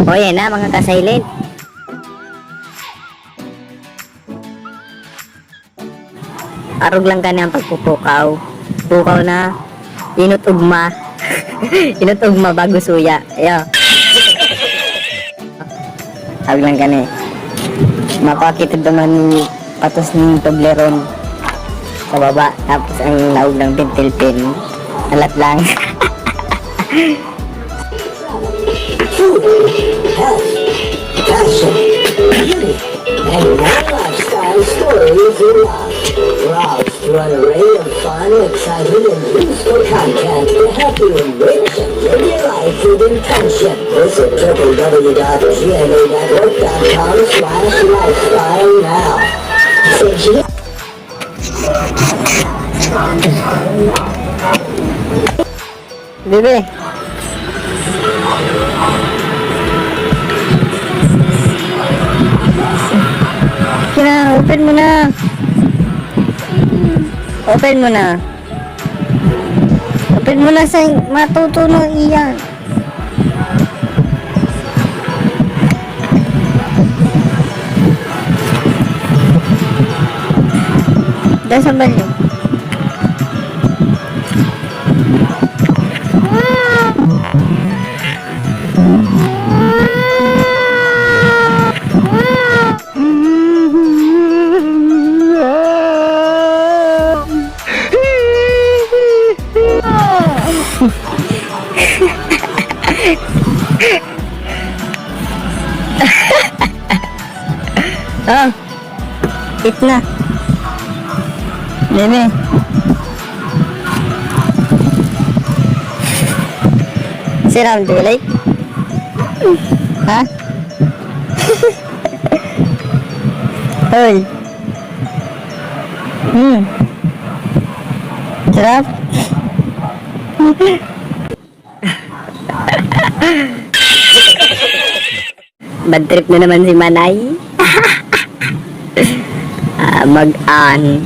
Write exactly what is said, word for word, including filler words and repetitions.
O, yan na, mga ka-silent. Arog lang kani ang pagpupukaw. Pukaw na, inot ugma. Inot ugma bago suya. Ayo. Arog lang kani. Mapakita naman patos ning Toblerone sa baba. Tapos ang laog ng pentel pen. Alat lang. Food, health, fashion, beauty, and more lifestyle stories you love. Browse through an array of fun, exciting, and useful content to help you enrich and live your life with intention. Visit w w w dot g n a network dot com slash lifestyle now. Sa G- Bibi. Kina, open mo na. Open mo na. Open mo na sa matutunaw iyan. Diyan sa balyo. Ah, eat na. Bibi. Siram, do you like? Ha? Hoy. Hmm. Sarap. Bad trip na naman si Manay. Ah, mag-an.